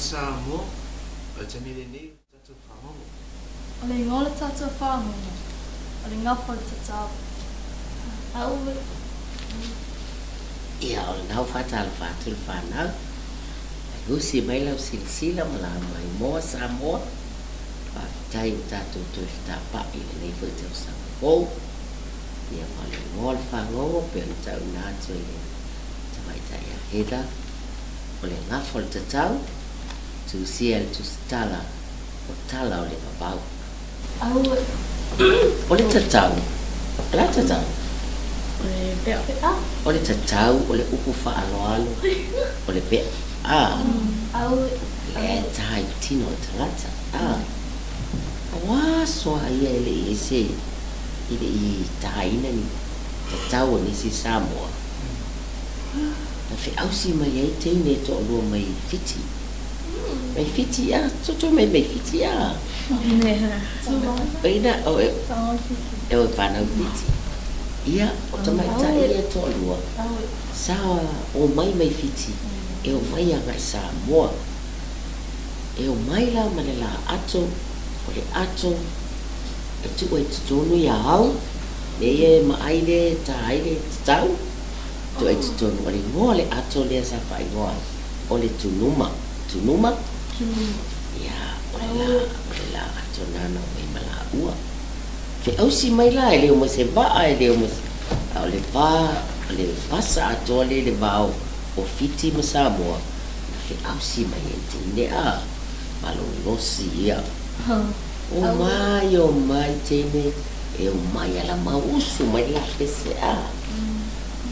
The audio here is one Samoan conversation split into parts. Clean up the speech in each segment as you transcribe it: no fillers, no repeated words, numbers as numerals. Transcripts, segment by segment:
Samoa, o le taimi lenei o le tatou fagogo. O le igoa o le tatou fagogo, o le gafa o le tatau. Aue. Ia, o lena ua faatalofa atu le fanau. Mai usi mai lau silasila ma la maimoa Samoa. Faafetai ua tatou toe fetapa'i i lenei foi tausaga fou. Ia, ma o le igoa o le fagogo pei ona tauina atu e le tamaitai a Heather, o le gafa o le tatau, tusia e le tusitala o tala o le vavau. O le tatau, o le a tatau? O le pe'a. O le tatau, o le upu faaaloalo, o le pe'a. A. Lea e tā i le tino o le tagata. A. Ua aso a ia e le i ai se, e le i tāina ni tatau a nisi Samoa. Na feausi mai ai teine e toalua mai Fiti. Mai Fiti a, toto mai mai Fiti a. Ina o e e o whanau Fiti. Ia, o tamaitai ia e toalua, sa o mai mai Fiti, e o mai agai Samoa. E o mai la ma le la ato, o le ato, e tuu ai totonu ia au, mea ia e maai le e tā ai le tatau, tuu ai totonu. O le igoa o le ato lea sa faaigoa ai, o le tunuma. Tunuma? Tunuma. Ia, o le la, o le la ato na na omai ma laua. Feausi mai la, e le o mai se vaa, e le o mai se... A o le va, o le vasa atoa lea i le va o, o Fiti ma Samoa, na feausi mai ai teine a, malolosi ia. Omai, omai teine, e omai ala ma usu mai le lapese a.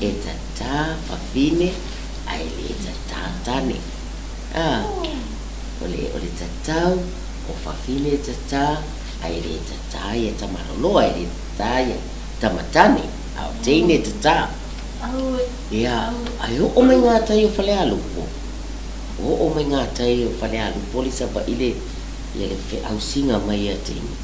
E tatā fafine ae le tatā tane. A, o le, o le tatau o fafine e tatā ae le tatā ia tamaloloa, e le tatā ia tamatane, a o teine e tatā. Ia, ae oo mai ngā tai o Falealupo, oo mai ngā tai o Falealupo le Savaii le, ia le feausiga mai a teine.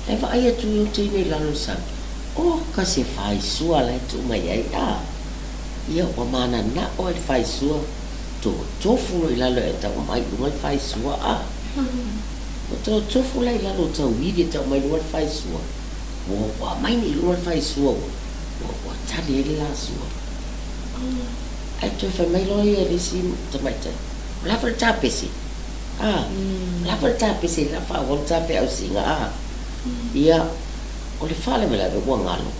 Ae vaai atu i o teine i lalo o le sami, Oka se faisua la e tuu mai ai, a! Ia, ua mananao ai le faisua, totofu loa i lalo e tau mai i luga le faisua, a! Ua totofu la i lalo o tauili e tau mai i luga le faisua, ua, ua aumai nei i luga le faisua, ua, ua, ua tali ai le lasua. Ae toe fai mai loa ia le isi tamaitai, O le a foi le tapese? A, o le a foi le tapese i le a faaauau le ta feausiga, a? Ia, o le faalavelave ua galo,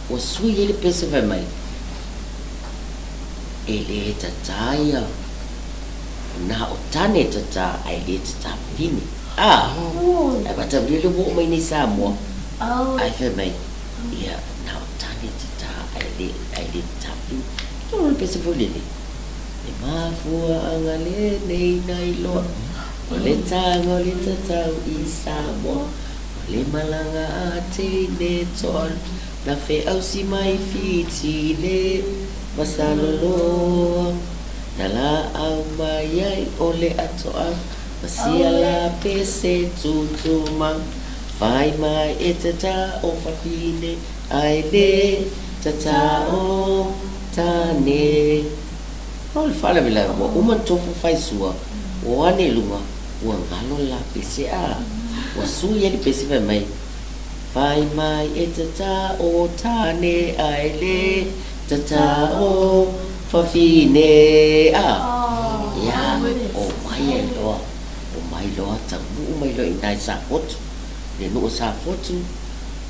ua sui ai le pese fai mai, e le tatā ia, na o tane tatā ae le tatā fine. A, ae faatauli le ua oo mai nei Samoa, ae fai mai, ia, na o tane tatā ae le, ae le tatā fine. Tonu le pese foi lele. Le mafuaaga lenei na iloa, o le taga o le tatau i Samoa. O le malaga a teine toalu, na feausi mai Fiti le Vasaloloa. Na laau mai ai o le atoaga, ma sia la pese tutuma. Whai mai e tata o fafine, ae le tata o tane. O le faalavelave ua uma ona tofu faisua, ua o ane i luga, ua galo le lapese a, ua sui ai le pese fai mai, Whai mai e tata o tane ae le tata o fafine a. Ia, o mai ai loa, o mai loa, taunuu mai loa i ina i Safotu, le nuu o Safotu,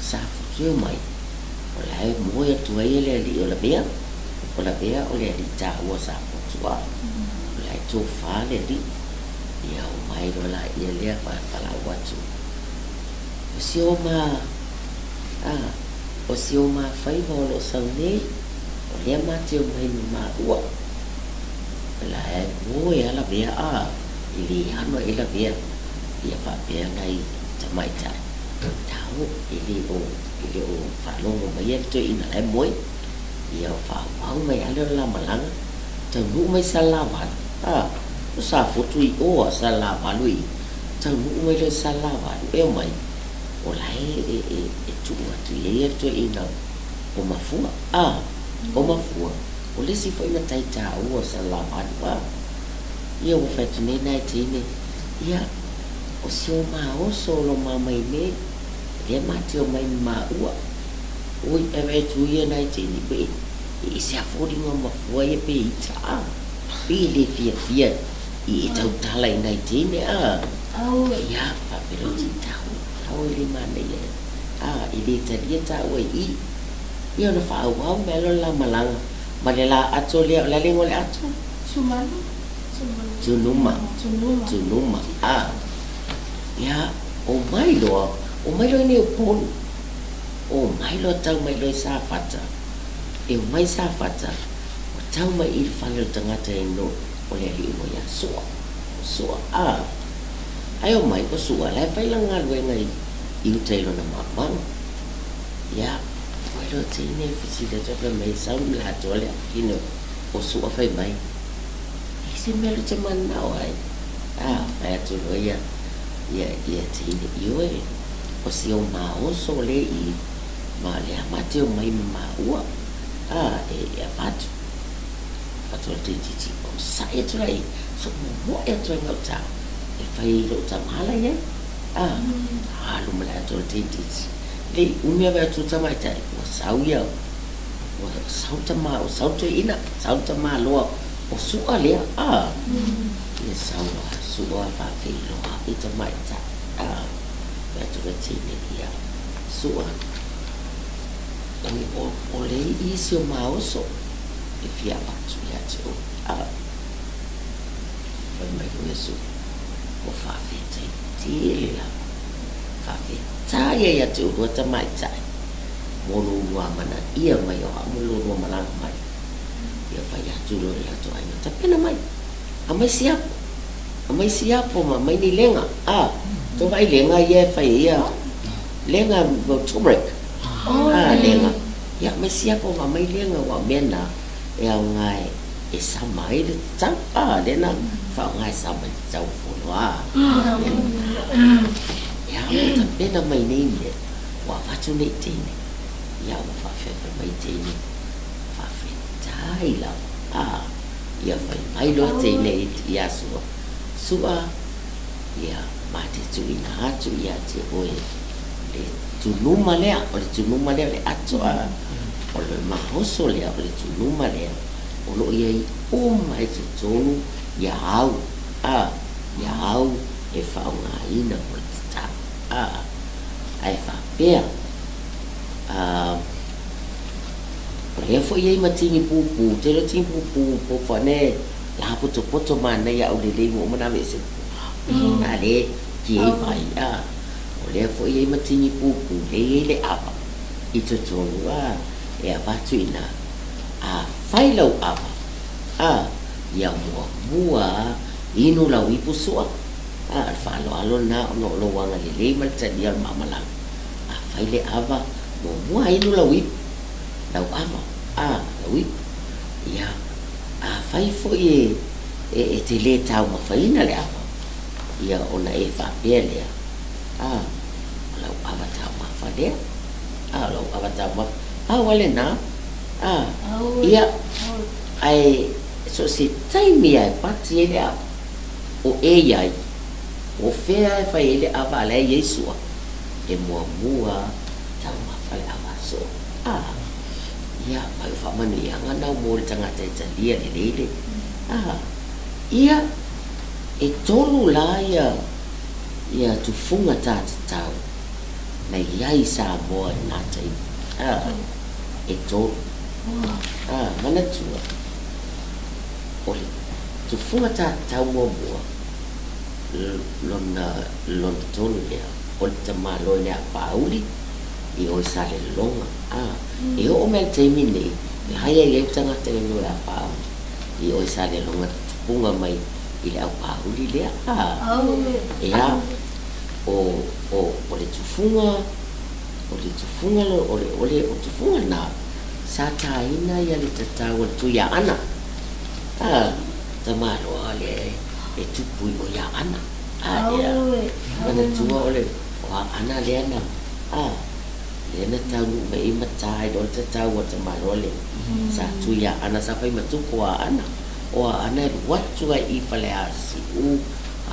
Safotu e omai, o la e moe atu ai le alii o Lavea, o Lavea o le alii taua o Safotu a, o la e tofa le alii. Ia omai loa laia lea falau atu. O si o ma, a, o si o ma faiva o lo o sau nei, o lea ma te omai ma maua. O la e moe a Lavea, a, e le ano e Lavea ia faapea nai tamaitai. Tau, e le o, e le o faalogo mai ia le toeaina la e moe. Ia o faaauau mai lava lea o le la malaga, taunuu mai Salelavalu, a, o Safotu i o a Salelavalu i i. Taunuu mai loa i Salelavalu, e omai, o la e, e, e, e tuu atu i ai ia le toeaina o Mafua, a, o Mafua, o le isi foi matai taua o Salelavalu, a. Ia ua fai atu nei nai teine, Ia, o si o ma oso o lo ma mai nei, lea ma te omai ma maua. Oi, ae vaai atu ia nai teine, e, e ese a foliga o mafua ia pe ita, a. Pei e le fiafia i e tautala i nai teine, a. Ia, faapea loa te tau, tau e le manaia, a, e le talia taua i i. Ia ona faaauau mai lea o le la malaga ma le la ato lea, o le a le igoa o le ato? Tumanu. Tunuma. Tunuma. A. Ia, omai loa, omai loa i inei i Upolu. Omai loa tau mai loa i Safata. E omai Safata, ua tau mai i le fale o le tagata e no, o le alii igoa ia Sua. O Sua, a. Ae omai, o Sua, la e fai lana galuega i, i uta i lona maumau. Ia, omai loa teine e fesili atu ai fai mai, sau le atoa le kino o Sua fai mai. E se mea lea ou te mananao ai. A, fai atu loa ia, ia, ia teine, ioe, o si o ma oso lea i i, ma o lea ma te omai ma maua, a, e, e avatu. Avatu le tamaitiiti, onosai atu la i, so momoe atu ai gauta, e fai i lou tama la i ai. A, alu ma le atoa le tamaitiiti. Le i umi a vaai atu le tamaitai, ua sau ia, ua sau tama, ua sau toeaina, sau tamaloa o Su'a lea, a. Ia sau a Su'a faafeiloai tamaitai, a. Fai atu le teine, ia, Su'a, o, o, o le i si o ma oso e fia avatu ia te oe, a. Fai mai loa ia Su'a, ua faafetai tele lava, faafetai ai ia te oe tamaitai mo lo ulua amanaia mai o au ma lo lua malaga mai. Ia fai atu loa i le latou aiga, Tapena mai, aumai siapo, aumai siapo ma aumai ni lega. A, tou vaai lega ia e fai ai ia lega mo turmeric. A, lega. Ia aumai siapo ma aumai lega aua o mea na e aoga e sama ai le tatau. A, lea na faaaoga e sama ai le tatau o Fono. A, ia, ua tapena mai nei mea, ua avatu nei teine. Ia ua faafeafea mai teine. Faafetai lava. A, ia fai mai loa teine iā Sua. Sua, ia ma te tuuina atu ia te oe le tunuma lea, o le tunuma lea o le ato a, o le mahoso lea o le tunuma lea, o lo o i ai uma i totonu ia au, a, ia au e faaaogaina mo le tatau, a, ae faapea, a, o lea foi e i ai ma tini pupū, te iloa tini pupū po fane la potopoto manaia aulelei ua uma ona aveese a le ki ai vai a o lea foi e i ai ma tini pupū lea e i ai le ava i totonu a e avatu i ina a fai lau ava a ia muamua inu lau ipu sua a o le faaaloalo lena ona o lou agalelei ma le talia o le maamalaga a fai le ava muamua inu lau ipu lau ava a lau ipu ia afai foi e e e te le taumafaina le ava ia ona e faapea lea a o lau ava taumafa lea a o lau ava taumafa pau lava lena a ia ae so o se taimi lava e pati ai le ava o e i ai o fea e fai ai le ava a la e i ai sua e muamua taumafa le ava a sua a ia mai o faamanuiaga na mo le tagata e talia lelei le a ia e tolu la ia ia tufuga tatatau na i ai i Samoa i na taimi a e tolu a manatua o le tufuga tatatau muamua lona lona tolu lea o le tamaloa i le apauli i o i Salelologa a e oo mai i le taimi nei e hai ai ai le tagata i o i Apauli i o i Salelologa tupuga mai i le aupauli lea a ea o o o le tufuga o le tufuga o le o le o tufuga lena sa taina ia le tatau a le Tuiaana a tamaloa lea e tupu i o i Aana a ea manatua o le o Aana lea na a lea na taunuu mai ai ma ta ai loa le tatau a tamaloa lea sa tui Aana sa fai ma tupu o Aana. O Aana e alu atu lava i Faleasiu,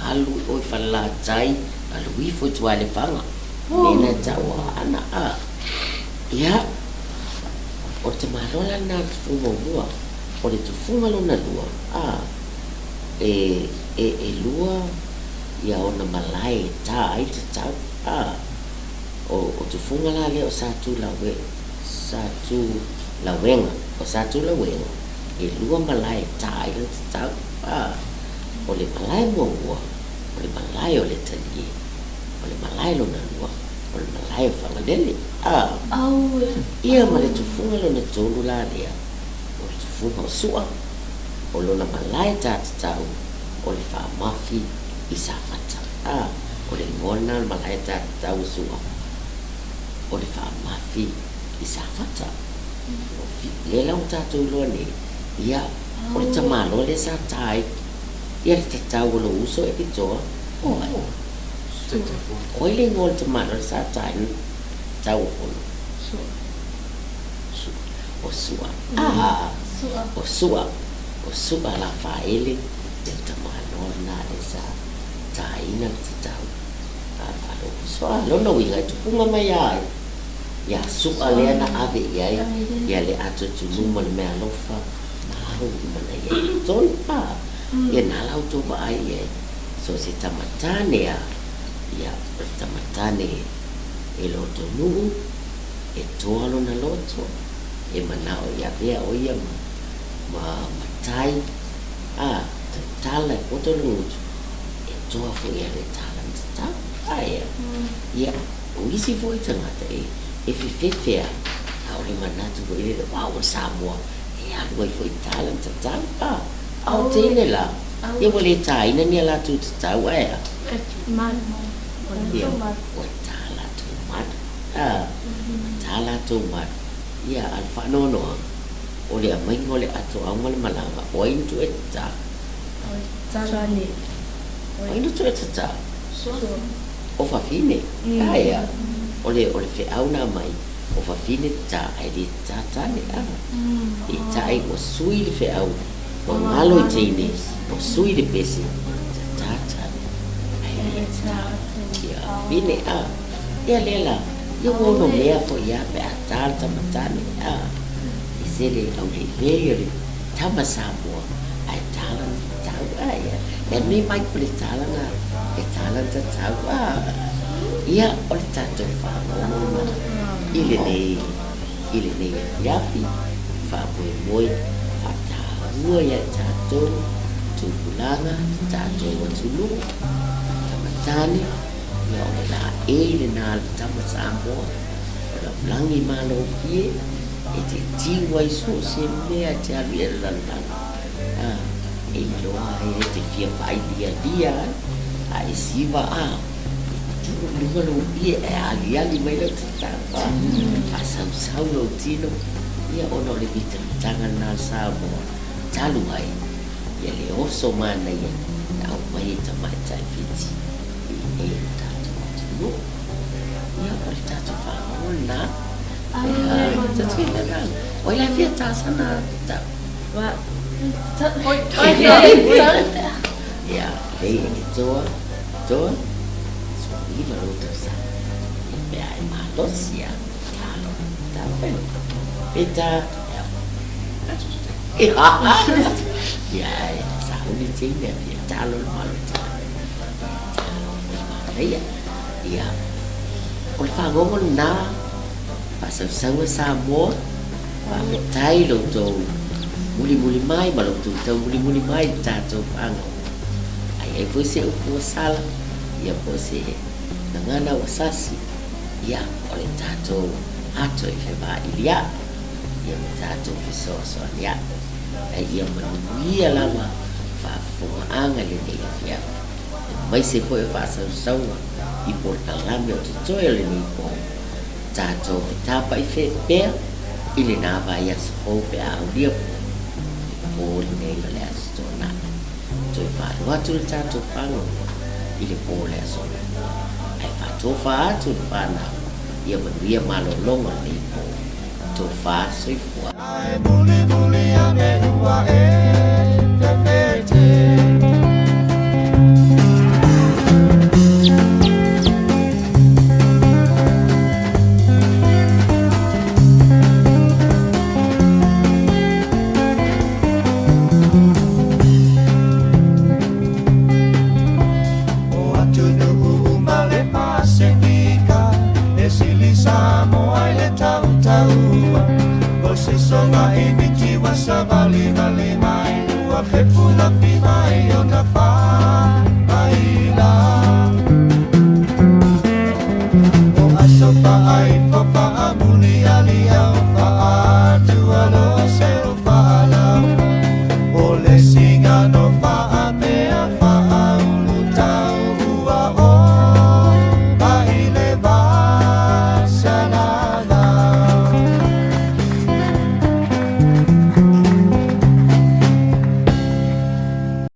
alu i o i Falelatai, alu ifo i tua i Lefaga. O le mea lena e tau o Aana a. Ia, o le tamaloa la lena o le tufuga muamua. O le tufuga lona lua, a, e, e, ʻelua ia ona malae e tā ai le tatau, a. O, o tufuga la lea o Satulaue, Satulauega, o Satulauega, ʻelua malae e tā ai lana tatau, a. O le malae muamua, o le malae o le Talie, o le malae lona lua, o le malae o Fagalele, a. Ia ma le tufuga lona tolu la lea, o le tufuga o Su'a, o lona malae tā tatau, o le Faamafi i Safata, a. O le igoa lena o le malae tā tatau o Su'a, o le Faamafi i Safata. Lea la ua tatou iloa nei, ia, o le tamaloa lea sa tā ai ia le tatau o lou uso e pitoa. O ai? O ai le igoa o le tamaloa lea sa tā ai le tatau o Fono? O Su'a. Ah! O Su'a. O Su'a Lafaele ia le tamaloa lena lea sa tāina le tatau a lou uso. A, lona uiga e tupuga mai ia ai. Ia Su'a lea na ave i ai ia le atoatunu ma le meaalofa ma au uma na i ai i totonu. A, ia na la outou vaai i ai, so o se tama tāne a, ia, o le tama tāne e lotonuu, e toa lona loto, e manao i avea o ia ma, ma matai, a, tautala e poto le gutu, e toa foi ia le tala na tatau. Aea, ia, O isi foi tagata e e fefefe a, aole manatu foi lele, wow, o Samoa e alu ai foi tala na tatau, a, a o tele la, ia ua le tāina ni a latou tatau, ae a? Ia, ua tā latou malu, a, ua tā latou malu, ia, a le faanoanoaga, o le aumaiga o le atoa ma le malaga, o ai na tuu e tatā? O ai na tuu e tatā? O Fafine, ae a, o le, o le feau na mai, o Fafine tā, ae le tā tāne, a. E tā ai ua sui le feau, ua galo i teine, ua sui le pese, tā tāne, ae le tā ia Fafine, a. Ia lea la, ia ua ono mea foi a pe a tā le tama tāne, a. E se le aulelei o le tama Samoa, ae tā lana tatau, a ia. E nui mai ko le tālanga, e tālanga tatau, a. Ia, o le tātou whāngongo i lenei, i lenei afiafi, whāmoemoe, whātāua ia tātou, tupulaga, tātou atunuu, tama tāne, ia o le lā e i lenā le tama Samoa, o lau lagi malofie, e te tiu ai so o se mea e te alu i ai le lalolagi. A, e iloa ai e te fia faailialia ai, a e siva a, e tuu i luga lou ie ae aliali mai lau tatau, a, faasausau lou tino, ia ona o le mitamitaga lena o le Samoa talu ai, ia le oso manaia na aumai e tamaitai Fiti i inei i le tatou atunuu. Ia, o le tatou faalogo lena. O ai la e fia tā sana tatau? Ia, lei e ke toa, toa, 19 lou tausaga. Ia pe a e malosi a, talo, talo e. Pe tā, ia, ia, e sauni teine a fia talo le malosi. Talo, o le manaia. Ia, o le fagogo lena, faasausauga Samoa, faafetai lo outou mulimuli mai ma lo outou taumulimuli mai i le tatou fagogo. A i ai foi se upu ua sala, ia po o se gagana ua sasi, ia, o le tatou ato e fevailiaʻi, ia ma tatou fesoasoaniaʻi. Ae ia manuia lava faafofogaaga i lenei afiafi, aemaise foi o faasausauga i polokalame o totoe o lenei po. Tatou fetapaʻi pea i lenā vaiaso fou pe a aulia po le pō lenei o le Aso Toonai. Toe faalu atu le tatou fagogo i le pō o le Aso Lua, ae faatofa atu le fanau ia manuia malologa o lenei pō. Tofa soifua. Ae mulimuli ane ua e. Soga i miti wa savali vali mai ua pepu la.